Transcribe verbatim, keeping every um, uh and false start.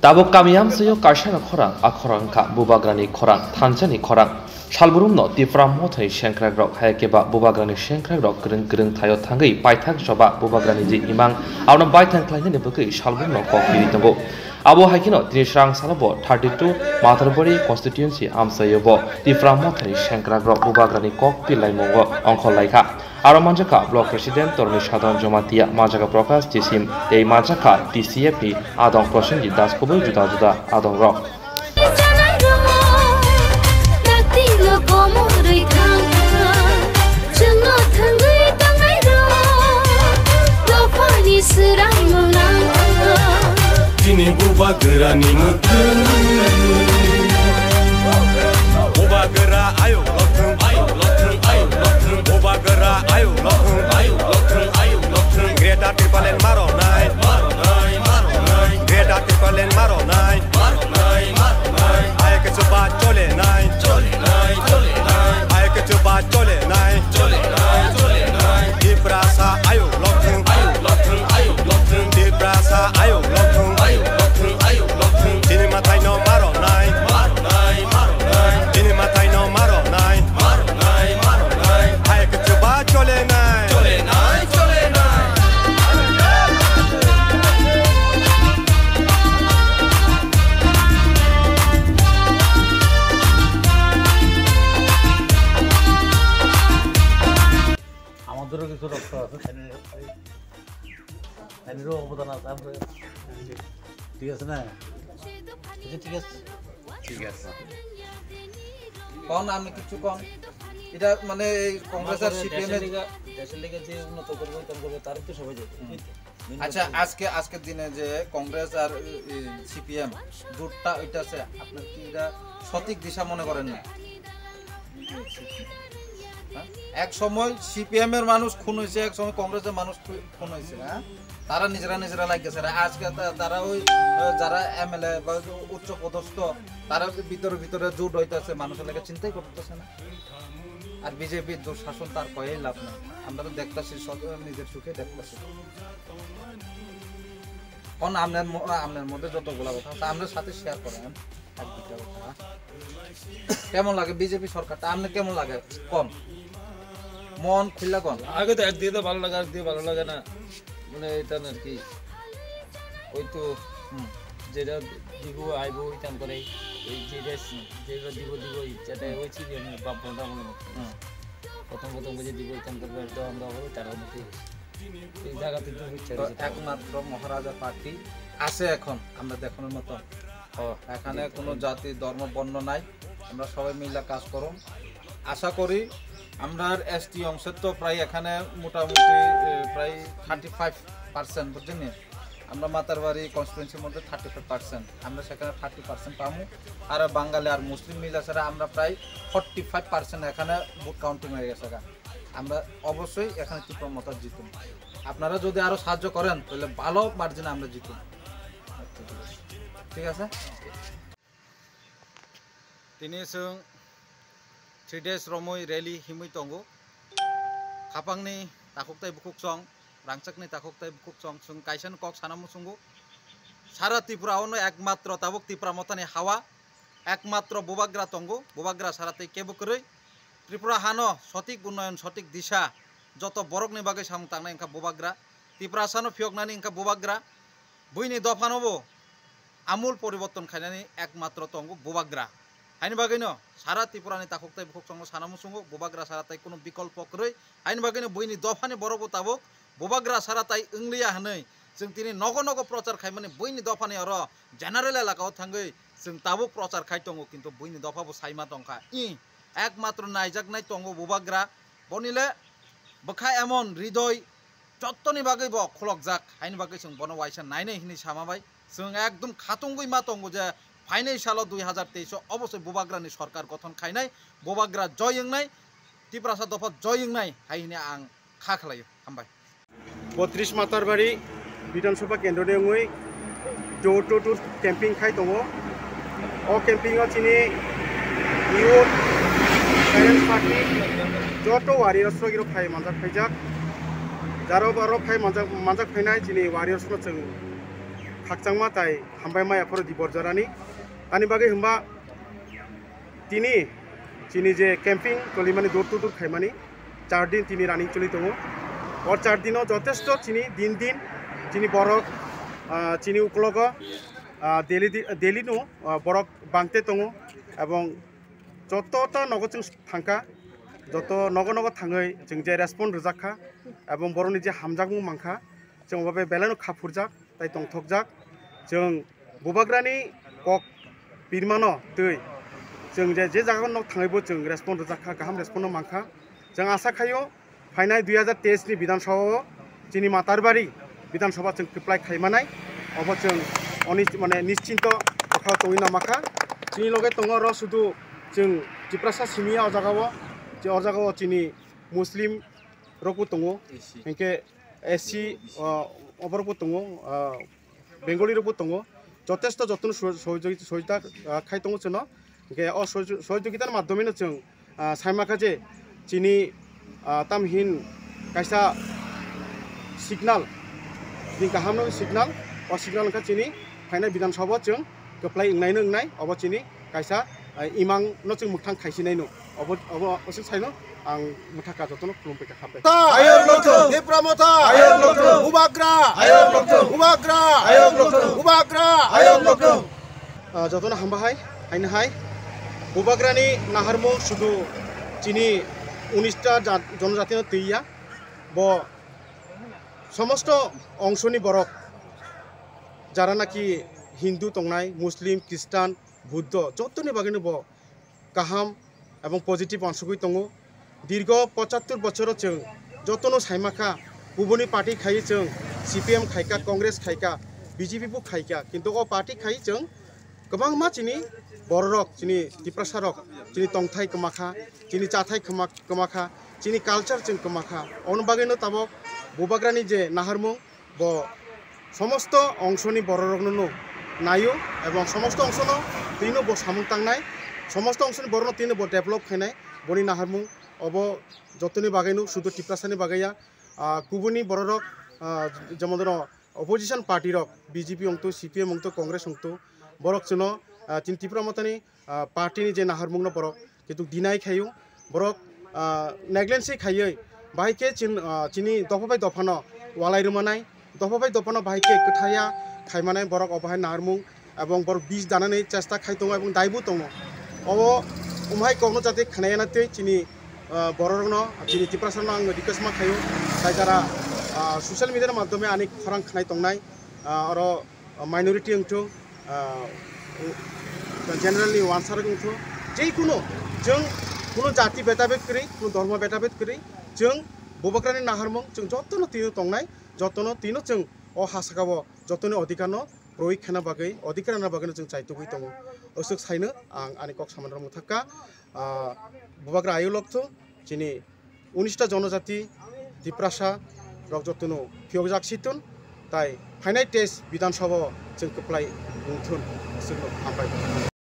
Abo kami amchaio kaisano khorang, a khorang wngkha Bubagrani khorang, thansani khorang. Salbrumno Tipra Mothani sengkrakrok, hai khe ba Bubagrani sengkrakrok kwrwng kwrwng thaio thangwi paithak soba Bubagrani je imang, abono baithang khlainani bagwi salbrumno kok piri tongo. Abo hai kheno tini srang salo bo thirty two Matarbari constituency amchaio bo Tipra Mothani sengkrakrok Bubagrani kok pirlaimungo ongkhor laikha. Aro manjakha Block President Toroni Sadhan Jamatia, manjakha Prakash Chisim tei manjakha T C F ni adong Prosenjit Das kubui juda juda adongrok. Chini Bubagrani mwkhwng. Bubagra ayuk lokthwng, ayuk lokthwng, ayuk lokthwng. Bubagra ayuk lokthwng, ayuk lokthwng, ayuk lokthwng. Greater Tipraland maronai, maronai, maronai. Greater Tipraland maronai, maronai, maronai. Hai khe chuba cholenai, cholenai, cholenai. Hai khe chuba cholenai, cholenai, cholenai. Tiprasa ayuk lokthwng, ayuk lokthwng, ayuk lokthwng. Tiprasa ayuk lokthwng, ayuk lokthwng, ayuk lokthwng. Chini mathai no maronai, maronai, maronai. Chini mathai no maronai, maronai, maronai. Hai khe chuba cholenai, cholenai, cholenai. আমাদেরও কিছু রক্ত আছে, সেনানির, সেনানিরও অবদান আছে। আমরা, ঠিক আছে না? আচ্ছা, ঠিক আছে। ঠিক আছে। কোন আপনি কিছু কোন? এটা মানে এই কংগ্রেস আর সিপিএম এর দেশের লিগে, দেশের লিগে যে উন্নত করবে, উত্তম করবে, তারই তো সবাই যাবে। হুম। আচ্ছা, আজকে, আজকের দিনে যে কংগ্রেস আর, ই, ই, সিপিএম জোটটা ওইটা আছে, আপনার কি এটা সঠিক দিশা মনে করেন না? হ্যাঁ? এক সময় সিপিএম এর মানুষ খুন হয়েছে, এক সময় কংগ্রেসের মানুষ খু-, খুন হয়েছে, হ্যাঁ? তারা নিজেরা নিজেরা লাগতেছে। আর আজকে তা-, তারা ওই, আহ, যারা এমএলএ বা উচ্চ পদস্থ, তারা ভিতরে ভিতরে জোট হইতেছে, মানুষের লাগে চিন্তাই করতেছে না। আর বিজেপির দুঃশাসন তার কয়েই লাভ নাই, আমরা তো দেখতাছি, সব নিজের চোখে দেখতাছি। কোন আপনার ম-, আপনার মধ্যে যতগুলা কথা আছে, আপনার সাথে শেয়ার করেন এক দুইটা কথা। কেমন লাগে বিজেপি সরকারটা? আপনার কেমন লাগে? কোন মন খুললা কোন? আগে তো একদিকে তো ভালো লাগে, একদিকে ভালো লাগে না, মানে এটা আর কি। ওই তো, হুম। যেটা দিব আইব ওই কাম করে, এই যেটা, যেটা দিব দিব, যাতে ওই সিজনে বাপ বন্ধা মনে মতো। হুম। প্রথম প্রথম বুঝে দিব ওই কাম করবে, তো আমরা হবো তারা মতো। এই জায়গাতে তো ইচ্ছা তো রয়েছে। একমাত্র মহারাজা পার্টি আছে এখন আমরা দেখানোর মতো। ও, এখানে জি, কোনো জি। জাতি, ধর্ম, বর্ণ নাই, আমরা সবাই মিলে কাজ করুন। আশা করি আমরা এসটি অংশের তো প্রায় এখানে মোটামুটি, এ, প্রায় থার্টি ফাইভ পার্সেন্ট, বুঝছেন নি? আমরা মাতারবাড়ি কনস্টিটুয়েন্সির মধ্যে থার্টি ফাইভ পার্সেন্ট, আমরা সেখানে থার্টি পার্সেন্ট পামু। আর বাঙালি আর মুসলিম মিলা ছাড়া আমরা প্রায় ফর্টি ফাইভ পার্সেন্ট এখানে ভোট কাউন্টিং হয়ে গেছে গা। আমরা অবশ্যই এখানে ত্রিপুরা মথা জিতুম। আপনারা যদি আরো সাহায্য করেন, তাহলে ভালো মার্জিনে আমরা জিতুম। ঠিক আছে? Tini chwng three days romwi rally himwi tongo. Khapangni takhuk tai bukhuk chwng, rangchakni takhuk tai bukhuk chwng, chwng kaisa no kok sana muchungo. Sara Tripura o no ekmatro tabuk Tipra Mothani hawa, ekmatro Bubagra tongo, Bubagra sara tei kebo kwrwi. Tripura hano sotik unnoyon, sotik disa, joto borokni bagwi samung tangnai wngkha Bubagra. Tiprasano phiyoknani wngkha Bubagra. Buini dophano bo amul poriborton khainani ekmatro tongo Bubagra. Haini bagwino sara Tripurani takhuk tai bukhuk chwngno sana muchungo Bubagra sara tai kunu bikolpo kwrwi. Haini bagwino buini dophani borok bo tabuk Bubagra sara tai wngliya hwnwi chwng tini nogo nogo prochar khaimani buini dophani oro general elaka o thangwi chwng tabuk prochar khai tongo, kintu buini dopha bo saima tongkha. I, ekmatro naijaknai tongo Bubagra, boni le bwkha emon ridoi jottoni bagwi bo khulokjak, haini bagwi chwng bono waisa nainai hinwi sama bai. Chwng ekdom khatungwi ma tongo je phainai salo dui hazar teis o obosoi Bubagrani sorkar gothon khainai, Bubagra joy wngnai, Tiprasa dopha joy wngnai hai hinwi ang kha khlaio. Hambai. Botris Matarbari Bidhan Sabha Kendro ni wngwi door to door camping khai tongo. O camping o chini youth, parents party joto warriors rok iro phai manjak phaijak. Jaro baro phai manjak, manjak phainai chini warriors no chwng Khakchangma tai hambai maya phoro di borjarani. Ani bagwi hwnba tini chini je camping tolimani door to door khaimani char din tini running choli tongo. O char dino jotesto chini din din chini borok, ah, chini uklogo, ah, daily di-, daily no, ah, borok bangte tongo ebong joto ta nogo chwng thangkha, joto nogo nogo thangwi chwng je respond rwjak kha ebong borokni je hamjakmung mankha, chwng obo bai belai no kha phurjak tai tongthokjak. Chwng bubagrani kok pirmano twi chwng je, je jaga nok thangwi bo chwng respond rwjak kha, kaham respond no mankha. Chwng asa khaio phainai dui hajar teis ni Bidhan Sabha o chini Matarbari Bidhan Sabha chwng kwplai khaimanai, obo chwng oni mane nischinto bwkhao tongwi namakha. Chini loge tongo oro sudu chwng Tiprasa simi ya o jaga o, je o jaga o chini Muslim rokbo tongo, hinkhe S C, ah, oborokbo tongo, ah, Bengali rokbo tongo, jotesto jotono sohojogita, ah, khai tongo chwngno. Hinkhe o sohojogitani madhyomeno chwng, ah, saimakha je chini, ah, tamhin kaisa signal, chini kahamno signal, o signal wngkha chini phainai Bidhan Sabha chwng kwplai wngnaino wngnai, obo chini kaisa, ah, imang no chwng mwthang khaisinaino. Obo, obo, obo swk saino ang mwthaka jotono khulum paikha, hambai. Ayok lokthung! Tipra Motha! Ayok lokthung! Bubagra! Ayok lokthung! Bubagra! Ayok lokthung! Bubagra! Ayok lokthung! Ah, jotono hamba hai, haino hai. Bubagrani naharmung sudu chini unis ta jat-, jonojatino twiya. Bo somosto ongsoni borok, jara naki Hindu tongnai, Muslim, Christian, Buddho, jotoni bagwino bo kaham ebong positive uansugwi tongo. Dirgo pochattor bochoro chwng jotono saimakha, kubuni party khaiwi chwng C P M khaikha, Congress khaikha, B J P bo khaikha, kintu o party khaiwi chwng kwbangma chini bororok, chini Tiprasarok, chini tongthai kwmakha, chini chathai kwma-, kwmakha, chini culture chwng kwmakha. Ono bagwino tabok bubagrani je naharmung, bo somosto ongsoni bororokno no naio ebong somosto ongsono twino bo samung tangnai, somosto ongsoni borokno twino bo develop khainai, boni naharmung obo jotoni bagwino, sudu Tiprasani bagwi ya, ah, kubuni bororok, ah, jemon deno opposition party rok B J P wngto, C P M wngto, Congress wngto, borok chwngno, ah, chini Tipra Mothani, ah, party ni je naharmung no borok kintu deny khaio, borok, ah, neglect se khaiwi bahai khe chin-, ah, chini dopha bai dopha no walai rwmanai, dopha bai dopha no bahai khe kwthaya khaimanai borok obo hai naharmung ebong borok bis danani chesta khai tongo ebong daibu tongo. Obo umhai kokno jate khwnaya na tei chini, ah, bororokno, chini Tiprasarokno ang request ma khaio, tai jara, ah, social media ni madhyome ani khorang khwnai tongnai, ah, oro minority wngthung, ah, general ni uansarok wngthung, je kuno chwng kuno jati betabed kwrwi, kuno dhormo betabed kwrwi, chwng bubagrani naharmung chwng jotono tino tongnai, jotono tino chwng o ha saka o jotoni odhikar no proyog khana bagwi, odhikar rwna bagwi no chwng chaitugwi tongo. Aswk saino ang ani kok samani rwmwthakha, ah, bubagra ayuk lokthung, chini unis ta jonojati Tiprasa rok jotono phiyokjak siton, tai phainai teis Bidhan Sabha o chwng kwplai wngthun, aswkno hambai.